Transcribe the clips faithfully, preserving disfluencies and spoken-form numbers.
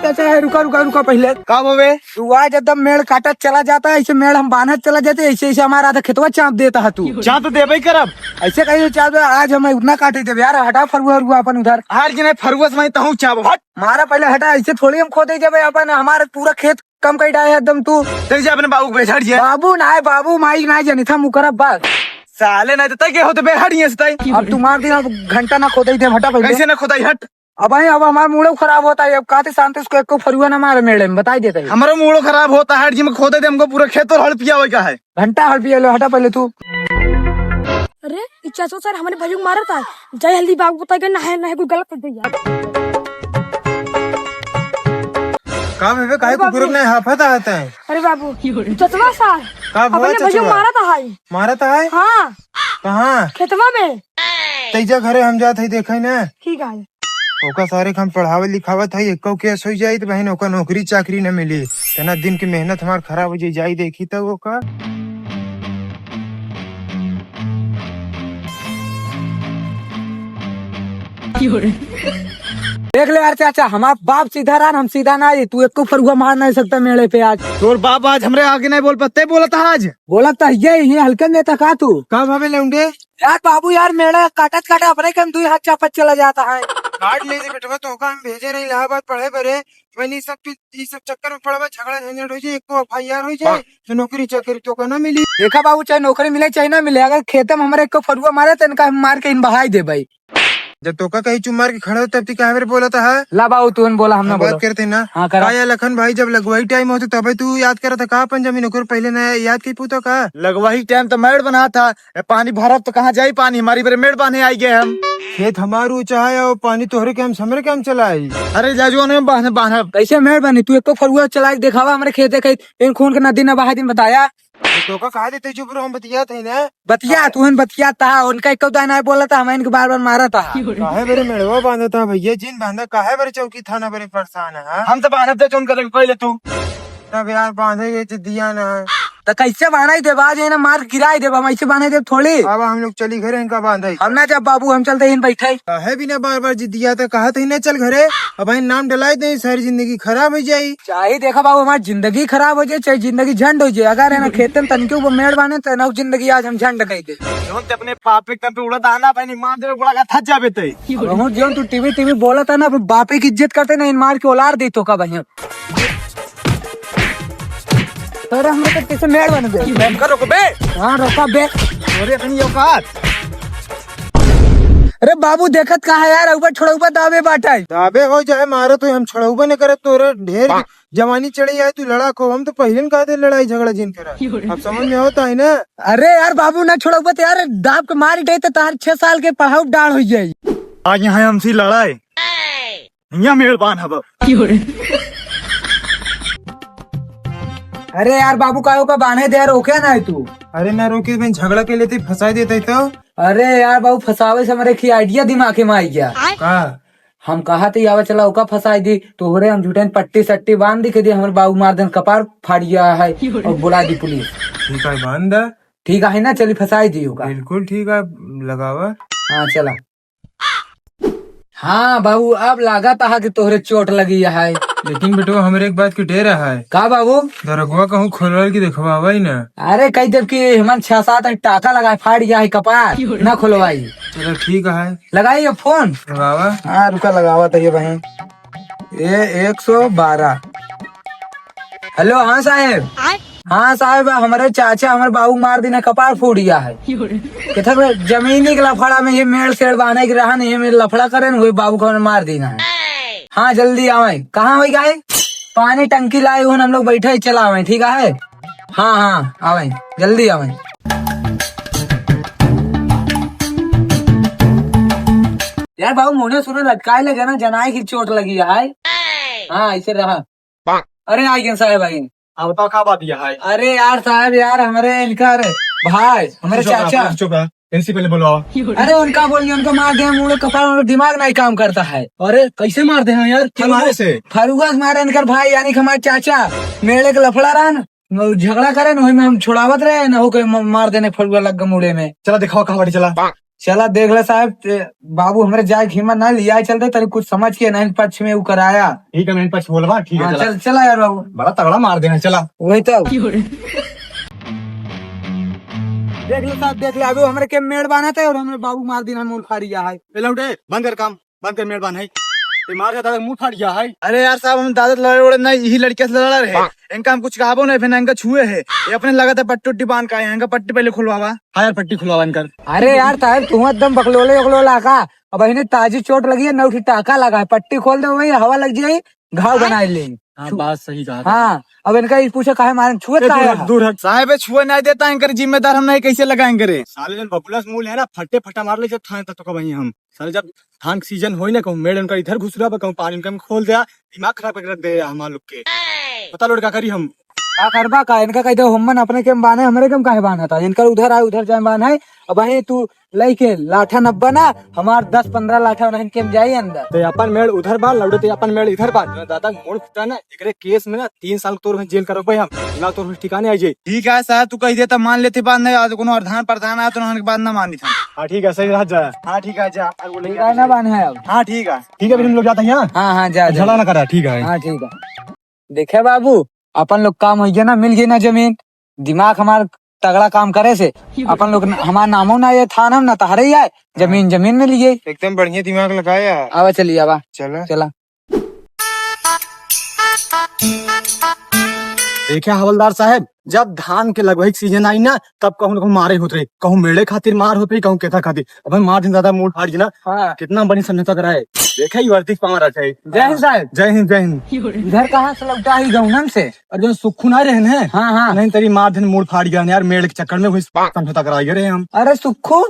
चाचा, है, रुका, रुका, रुका पहिले। का बोबे? तू आज एकदम मेड़ काटत चला जाता है, ऐसे मेड़ हम बान्हत चला जाते, ऐसे, ऐसे हमारा आधा खेतवा चाप देता है तू। चाप तो देबे करब। ऐसे कहीं चाप दे, आज हम उतना काटे देबे यार, हटा फरुआ, फरुआ अपन उधर। हार जी नहीं, फरुआ से मैं तहूँ चाप, हट। मारा पहिले हटा, ऐसे थोड़ी हम खोदे देबे अपन, हमारा पूरा खेत कम कई डाए एकदम तू। चल जा अपने बाबू के बेच, हट जा। बाबू ना है, बाबू माई ना जानी था मुकरब बस। साले ना तो तय के होते बे, हट यहाँ से तय। अब तू मार दिया, अब घंटा ना खोदे दे, हटा पहिले। कैसे ना खोदाई, हट। अब आई, अब हमार मूड़ो खराब होता है, अब कहते शांति से एको फरुआ ना मारे मेड़े में, बताई देता है। हमारा मूड़ो खराब होता है, जिम खोदे दे हमको पूरा खेत और हड़पिया हुआ का है। घंटा हड़पिया लो, हटा पहिले तू। अरे, ई चाचो सर हमरे भैया को मारत है। जाई हल्दी बाबू बताई के ना है, ना है कोई गलत कर दे यार। का भेबे, काहे अरे बाबू। कुकुर ने हाफत आता है? अरे बाबू, चचवा सर का बोला अपने भैया को चचवा? मारत है। मारत है? हाँ। कहाँ? खेतवा में। तैजा घरे हम जात है देखे ना। ठीक है। ओका सारे के हम पढ़ावे लिखावत है, एको केस हो जाई त बहन ओका नौकरी चाकरी न मिली। इतना दिन की मेहनत हमार खराब हो जाई, जाई देखी त ओका। देख ले यार चाचा, हमार बाप सीधा रहा, हम सीधा ना आई, तू एको फरुआ मार नहीं सकता मेड़े पे आज। तोर बाप आज हमरे आगे नहीं बोल पाते, बोलत है आज। बोलत तो ये ही हल्के में था का तू? का भावे लौंडे? यार बाबू यार, मेड़ा काटत काटत अपने के हम दुई हाथ चापत चला जाता है। काट ले दे बेटवा, तोहका हम भेजे रही इलाहाबाद पढ़े बरे। मैंने ई सब चीज, ई सब चक्कर में पड़बा, झगड़ा झंझट हो जाए, एको एफ आई आर हो जाए, तो नौकरी चाकरी तोहका ना मिली। देखा बाबू, चाहे नौकरी मिले चाहे ना मिले, अगर खेते में हमारे एको फरुआ मारे तो इनका हम मार के इन बहाई देबे। जब तोहका कहीं चुप मार के खड़ा हो, तब ती काहे बरे बोलत है? ला बाबू, तू बोला, हम ना हम बात बोलो। करते ना। हाँ, करा। का यार लखन भाई, जब लगवाई टाइम होते तबे तू याद करत है का अपन जमीन ओकर पहले ना याद कई पूता का? लगवाही टाइम तो मेड़ बना था, ए, पानी भरब तो कहाँ जाई पानी? हमारी बरे मेड़ बांधे आई गए हम। खेत हमार ऊँचा है और पानी तोहरे के हम, हमरे के हम चलाई। अरे जा जो नहीं बांधे, बांधब। कैसे मेड़ बनी? तू एको फरुआ चला के देखावा हमरे खेते के, इन खून के नदी न बहा दिन बताया। तो का कहा देते चुप रहो, हम बतियात है ना। बतिया, तू हन बतिया ता, उनका एक दाना है बोला था, हम इनके बार बार मारा था। काहे बरे मेड़वा बांधा था भैया, जिन बांधा, काहे बरे चौकी थाना बरे परेशान है, हाँ? हम तो बांधब दे, चुन कर पहले तू। तब यार बांधे के जिद्दिया ना है। तो कैसे बांधा ही देबा, आज इन्हें मार गिरा ही देबा, हम ऐसे बांधा ही देब थोड़ी। अब हम लोग चली घरे, इनका बांधा ही। हम ना जब बाबू, हम चलते ही बैठे। काहे बिना बार बार जिद्दिया तो कहा तो ही ना चल घरे, अब हम नाम डलाई दे, सारी जिंदगी खराब हो जाई। चाहे देखा बाबू, हमारी जिंदगी खराब हो जाए, चाहे जिंदगी झंड हो जाए, अगर है ना खेतन तनके ऊपर मेड़ बाने, तो ना जिंदगी आज हम झंड कह दे। जौन ते अपने पापे के दम पे उड़त आना, भाई, नहीं मार दे, गोड़ा का थक जाबे ते। अब हम जौन तू टीवी, टीवी बोला था ना, अपने बापे की इज्जत करते ना, इन मार के उलार दे तो का भाई। अरे, हमरे तो कैसे मेड़ बन गए? मैं का रोकबे? हाँ, रोका बे। अरे, अपनी औकात। अरे बाबू, देखत का है यार, ऊपर छोड़ौबा दाबे बाटे। दाबे हो चाहे मारो, तो हम छोड़ौबा न करत, तोरे ढेर जवानी चढ़ी है, तू लड़ा को, हम तो पहले न कहते लड़ाई झगड़ा जिन करा। अब समझ में होता है ना? अरे यार बाबू, ना छोड़ौबा तो यार, दाब के मारी डे तो तार छह साल के पढ़ाऊ डाल हो जाई। आज यहाँ हमसे लड़ाई, यहाँ मेड़ बांध हब। अरे यार बाबू, काहे का बांधे दे यार, रोके ना है तू। अरे ना रोके, मैं झगड़ा के लेते फंसाई देते तो। अरे यार बाबू, फंसावे से हमरे की आइडिया दिमाग में आई गया। का? हम कहा थे, आवा चला ओका फंसाई दी, तोहरे हम झूठे पट्टी सट्टी बांध दी, के दी हमरे बाबू मार देन कपार फाड़ गया है और बुला दी पुलिस। ठीक है, बांध दा। ठीक है ना, चली फंसाई दी ओका। बिल्कुल ठीक है, लगावा। हाँ चला। हाँ बाबू, अब लागत है कि तोहरे चोट लगी है। लेकिन बेटवा, हमरे एक बात की डेर है। का बाबू? दरगवा कहूँ खोलवाल की देखवावा ही ना। अरे कही देब कि हमन छह सात टाका लगाए, फाड़ गया है कपार, ना खोलवाई। चलो ठीक है। लगाई ये फोन। लगावा। हाँ रुका, लगावा तो ये बहन। ए एक सौ बारह। हेलो, हाँ साहेब। हाँ साहेब, हमरे चाचा हमरे बाबू मार दीन है, कपार फूट गया है। किधर बे? जमीनी के लफड़ा में ये मेड़ सेड़ बांधे के रहा नहीं, ये मेरे लफड़ा करे न, वही बाबू को हमने मार दीन है। हाँ जल्दी आवे। कहाँ होई गए? पानी टंकी लाए हुए हम लोग बैठे ही चला आवे, ठीक है? हाँ हाँ आवे, जल्दी आवे। यार बाबू, मुंह सुनो लटकाए लगे ना, जनाए की चोट लगी है। हाँ ऐसे रहा। अरे आ गए साहेब, आ गए। हाँ बताओ, का बात यह है? अरे यार साहेब, यार हमरे इनका, अरे भाई, हमरे चुप रहा, चाचा। चुप रहा। इनसे पहले बुलाओ। अरे उनका बोलिए, उनको मार दे, हम उनके कपार में दिमाग नहीं काम करता है। अरे कैसे मार दे हैं यार? क्या मारे से? फरुआ से मारे इनकर भाई, यानी कि हमारे चाचा मेले के लफड़ा रहा ना, वो झगड़ा करे ना, वही में हम छुड़ावत रहे ना, होके म-, मार देने फरुआ लग गए मुड़े में। चला दिखाओ कहाँ बाटी, चला। चला देख ले साहब, ते बाबू हमरे जाए के हिम्मत ना, लिया चलते, तनी कुछ समझ के नहीं पक्ष में उ कराया। ठीक है, नहीं पक्ष बोलबा, ठीक है, हाँ, चला। चल, चला यार बाबू। बड़ा तगड़ा मार देना, चला। वही तो। देख ले साहब, देख ले, अभी हमरे के मेड़ बान्हा था और हमरे बाबू मार देना, मूड़ फाड़ गया है। ए लौटे, बंद कर काम। बंद कर मेड़ बान्हे। ये मार जाता है, मूड़ फाड़ गया है। अरे यार साहब, हम दादा लड़े उड़े नहीं, यही लड़किया से लड़ा रहे। इनका हम कुछ कहाबो नहीं, फिर इनका छुए है। ये अपने लगा था पट्टी उट्टी बांध का है, इनका पट्टी पहले खुलवावा। हाँ यार, पट्टी खुलवावा इनकर। अरे यार साहब, तू एकदम बकलोले उकलोला का। अब इन्हें ताजी चोट लगी है, नौ ठी टाका लगा है, पट्टी खोल दे, वही हवा लग जाए, घाव बनाए ले। हाँ, बात सही कहा। हाँ, अब इनका ये पूछे काहे मारे, छुए ए, काहे दूर हट, है? दूर हट। साहब, ये छुए नहीं देता, इनकर जिम्मेदार हम नहीं, कैसे लगाएंगे रे? साले जन बबुला से मूल है ना, फटे फटा मार ले जब थाने तक तो कब हम। साले जब धान के सीजन होई ना, कहूँ मेड़ उनका इधर घुसरा बा, कहूँ पानी उनका में खोल दे, दिमाग खराब करके रख दे हमार लोग के। पता लोड का करी हम। का करबा का? इनका कह दो, हम मन अपने के में बान्हे, हमरे के में काहे बान्हा था? इनका उधर आए, उधर जाए बान्हे। अब वहीं तू लइके लाठा नब्बा ना, हमार दस पन्द्रह लाठा उन्हन के में जाई अंदर। ते अपन मेड़ उधर बा, लौड़े ते अपन मेड़ इधर बा। दादा मूड़ फुटा ना, एकरे केस में ना तीन साल तोर जेल करो भाई हम, ना तोर ठिकाने आ जाई। ठीक है साहब, तू कह देता मान लेते बात नहीं, आज कोनो प्रधान प्रधान आया तो उन्होंने बात ना मानी था। हाँ ठीक है, सही रह जा। हाँ ठीक है, जा। ठीक है ना, बान्हे अब। हाँ ठीक है। ठीक है, फिर हम लोग जाते हैं। हाँ, हाँ, जा, जा। झगड़ा ना करा, ठीक है। हाँ, ठीक है। देखे बाबू, अपन लोग काम होइ गया ना, मिल गई ना जमीन, दिमाग हमार तगड़ा काम करे से अपन लोग न-, हमार नामो ना ये थाना में ना तहरे ही आए, जमीन, जमीन मिल गई। एकदम बढ़िया दिमाग लगाया। आवा चलिए, आवा। चला। चला। देखा हवलदार साहब, जब धान के लगवाई के सीजन आई ना, तब कहूँ न कहूँ मारे होत रही, कहूँ मेड़े खातिर मार होत रही, कहूँ केथा खातिर। अब मार दिन ज्यादा मूड़ फाड़ ना। हाँ। कितना बड़ी समझौता कराए। देखा ही वर्दी पावर रखे। जय हिंद साहब। जय हिंद, जय हिंद। इधर कहाँ से लौटा ही गौनम से? और जो सुक्खू ना रहन है, हाँ, हाँ। नहीं तेरी मार दिन मूड़ फाड़ गया यार, मेड़ के चक्कर में हुई समझौता कराई गए रहे हम। अरे सुक्खू,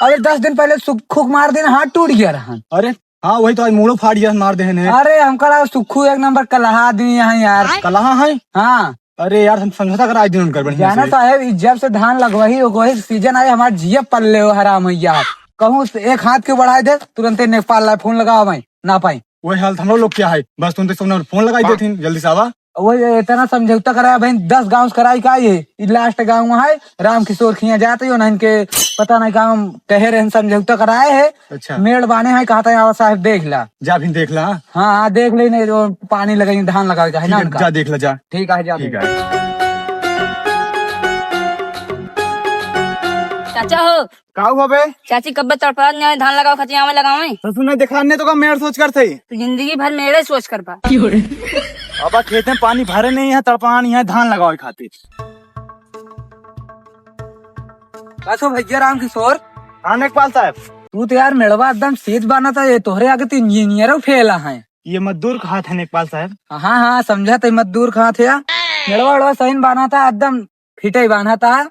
अरे दस दिन पहले सुक्खू के मार दिन हाथ टूट गया रहन। अरे हाँ, वही तो आज मूड़ो फाड़ गया, मार देहन है। अरे, हमका लगा सुक्खू एक नंबर कलहा आदमी है यार। कलहा है? हाँ। अरे यार, हम समझौता करा दिन उनकर बढ़िया जाना से। साहेब, ई जब से धान लगवही, ओकही सीजन आए, हमार जिया पल्ले हो हराम हो यार। कहूँ से एक हाथ के बढ़ाए दे, तुरंते नेपाल ला फोन लगावा भाई, ना पाई। वही हालत हमरो लोग क्या है, बस तुम तो सब फोन लगाई हाँ। देथिन, जल्दी से आवा। वो ये इतना समझौता कराया भाई, दस गांव से कराई का ये, ई लास्ट गांव है, राम किशोर खिया जाते हो ना, इनके पता नहीं का हम कहे रहे, समझौता कराए है। अच्छा। मेड़ बाने है, कहता है, "आवा साहब, देख ला।" जा भी देख ला। हाँ, हाँ, देख ले, नहीं तो पानी लगाई, धान लगावे का है ठीक ना है, उनका। जा देख ला, जा। ठीक है, जा ठीक देख। है। चाचा हो। का हुआ बे? चाची कब्बे तड़पड़ात नहीं आवे, धान लगावे खातिर आवे लगावे। तो सुने, देखा ने तो का मेड़ सोच कर थे। तू जिंदगी भर मेड़े सोच कर पा। अब खेत में पानी भरे नहीं है, तड़पड़ा नहीं है धान लगावे खातिर। का सो भैया राम किशोर? हाँ नेकपाल साहब। तू तो यार मेड़वा एकदम सीध बाना था, ये तोहरे आगे तो इंजीनियरों फेल है। ये मजदूर कहा था नेकपाल साहब। हाँ, हाँ, समझा तो मजदूर कहा थे यार। मेड़वा वेड़वा सही बाना था, एकदम फिटे बाना था।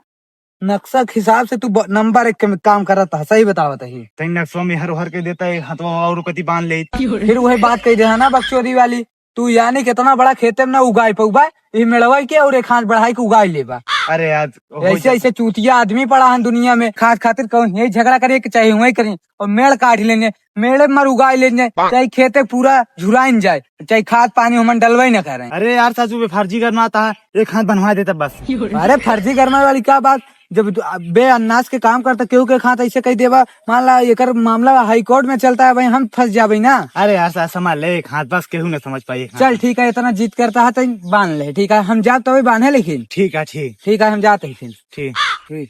नक्शा के हिसाब से तू ब-, नंबर एक के काम करत ह, सही बतावत ही। तई नक्शा में हर हर के देता है, हथवा और कति बांध ले। फिर वही बात कही दे है ना बकचोदी वाली, तू यानी कितना बड़ा खेते में ना उगाई पउबा, ई मेड़वाई के और एक हाथ बढ़ाई के उगाई लेबा। अरे यार, हो ऐसे, जाता। ऐसे चूतिया आदमी पड़ा है दुनिया में, खाद खातिर कौन यही झगड़ा करे के चाहे वही करें और मेड़ काट लेने, मेड़े मर उगाई लेने, चाहे खेते पूरा झुराइन जाए, चाहे खाद पानी हमन डलवाई न करें। अरे यार सासू बे फर्जी करना आता है, एक हाथ बनवा देता बस। अरे फर्जी करने वाली क्या बात, जब तू बे अन्नास के काम करता केहू के हाथ ऐसे कह देबा, मान ला एकर मामला हाई कोर्ट में चलता है भाई, हम फंस जाबे ना। अरे यार सासू माँ ले एक हाथ बस, केहू न समझ पाई एक हाथ। चल ठीक है, इतना जिद करता है तो बांध ले, ठीक है हम जात तो बांधे लेकिन। ठीक है ठीक। ठीक है हम जाते हैं फिर। ठीक। ठीक।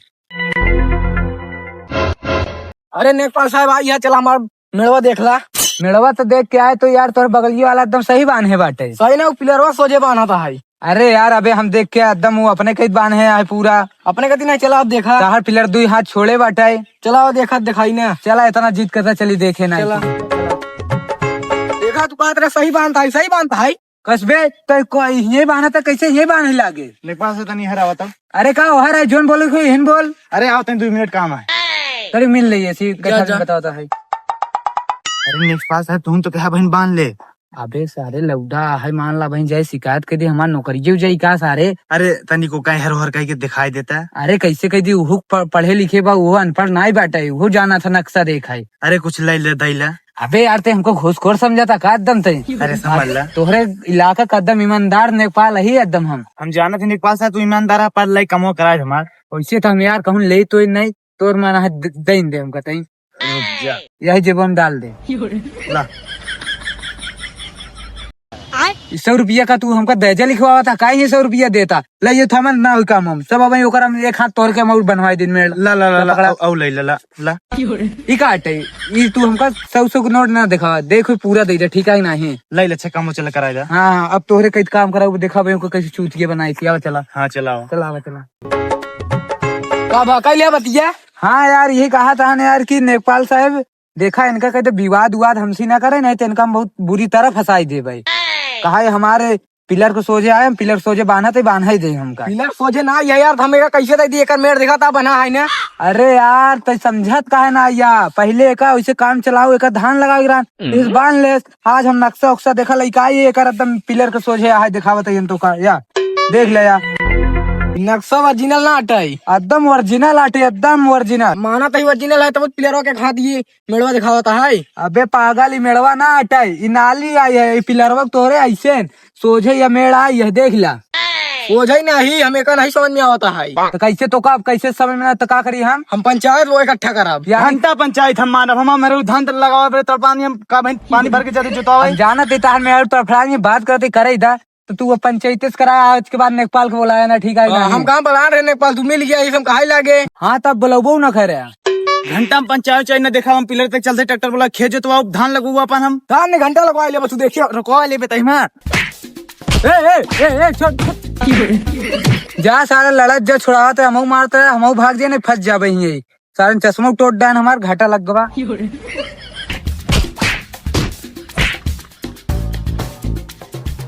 अरे नेकपाल साहब, आ यहाँ चला हमार मेड़वा देख ला। मेड़वा तो देख के आए तो यार, तोर बगलिया वाला एकदम सही बांधे बाटे। सही ना, वो पिलरवा सोझे बांधा था है। अरे यार, अबे हम देख के एकदम वो अपने कई बांधे है पूरा। अपने कती नहीं, चला अब देखा। ताहर पिलर दुई हाथ छोड़े बाटे। चला अब देखा, दिखाई ना। चला, इतना जिद करता, चली देखे ना। चला। देखा तू बात रे, सही बांधता है, सही बांधता है। कसबे, तो को-, यही बांधा था, कैसे यही बांधे लागे? नेकपाल से तनी हरावा तब। अरे का ओहर है, जोन बोले कोई हिन बोल। अरे आओ, तनी दो मिनट काम है। चलो मिल ले, ऐसी जा, कथा जा। बताता है। अरे नेकपाल साहब, तुम तो कहा बहन बांध ले। अबे सारे लौडा है, मान ला बहन जाए शिकायत कर दी, हमार नौकरी जाई का सारे? अरे तनी को कहीं हर हर कहीं के दिखाई देता है। अरे कैसे कह दी, उहु प-, पढ़े लिखे बा, वो अनपढ़ नाई बाटे, वो जाना था नक्शा देखा है। अरे कुछ ले ले, दई ले। अबे यार, ते हमको घूसखोर समझा था का एकदम ते? अरे समझ ला। तोहरे इलाका का एकदम ईमानदार नेकपाल ही एकदम हम। हम जानत ही नेकपाल साहब, तू ईमानदार है, पर लाई कमो कराए हमार। वैसे तो हम यार कहूँ ले तो ही नहीं, तोर मन है द-, दे दे हमका तई। रुक जा। यही जेब में डाल दे। ला। ई सौ रुपया का तू हमका दहेजा लिखवावा था, काहे ये सौ रुपया देता? ले, ये थामन ना होई काम हम। सब अब ओकर हम एक हाथ तोड़ के हम और बनवाई दिन में। ला, ला, ला, ला, पकड़ा। औ, औ, ले, ला, ला, ला। ई का हटे? ई तू हमका सौ, सौ के नोट ना देखावा। देखो पूरा दे दे, ठीक है कि नाही? ले, ले, अच्छा काम हो, चला कराई दा। हाँ, हाँ, अब तोहरे कई काम कराऊ, देखा भाई ओकर कैसे चूतिया बनाई थी। आवा चला। हाँ, चलाओ। चला, आवा चला। का बा, कई लिया बतिया? हाँ यार, यही कहा था ना यार कि नेकपाल साहब, देखा, इनका कहते विवाद उवाद हमसे ना करे, नहीं तो इनका हम बहुत बुरी तरह फंसाई देबे। कहा है, हमारे पिलर के सोझे आए, हम पिलर सोझे बांधत है, बांधा ही दे हमका। पिलर सोझे ना, ये यार, हम एका कैसे दे दी, एकर मेड़ देखा था बना है ना। अरे यार, तै समझत काहे ना या? पहले एका वैसे काम चलाओ, एका धान लगाओ गिरान, इस बांध ले। आज हम नक्शा उक्शा देखा लइका, ये एकर एकदम पिलर के सोझे आहे, दिखावत है तो का, या देख ले या। नक्शा ओरिजिनल ना अटाई। एकदम ओरिजिनल आटे, एकदम ओरिजिनल। माना तही ओरिजिनल है, तब पिलरवा के खा दिए। मेड़वा दिखावत है। अबे पागल, ई मेड़वा ना अटाई, ई नाली आई है, ई पिलरवा तोरे ऐसे न सोझे या मेड़ आई है, देख ला। सोझे ही नहीं, हमें का नहीं समझ में आवता है। तो कैसे तो का, कैसे समझ में ना, तो का करी हम? हम पंचायत लोग इकट्ठा करब। यानी घंटा पंचायत हम मानब, हम मेरे धान तक लगावे बरे तड़पानी, हम का भाई पानी भर के जाते जुतावे। हम जानत है तार में और तड़फड़ानी बात करते करे इधर। तो तू वो पंचायत से करा, आज के बाद नेकपाल को बुलाया ना, ठीक है हाँ, नहीं? हम कहाँ बुला रहे नेकपाल, तू मिल गया, ये सब काहे लागे? हाँ, तब बुलाबो ना करे। घंटा में पंचायत चाहिए ना, देखा हम पिलर तक चलते ट्रैक्टर बोला, खेत जोतवाओ, धान लगवाओ अपन हम। धान ने घंटा लगवा ले, बस तू देखियो। रुकवा ले बेटा, हिमा। ए, ए, ए, ए, छोड़, छोड़। जा सारा लड़त जा, छुड़ावत है, हमहू मारत है, हमहू भाग जाए, नहीं फंस जाबे यहीं। सारे चश्मा टोट डान, हमार घाटा लग गवा।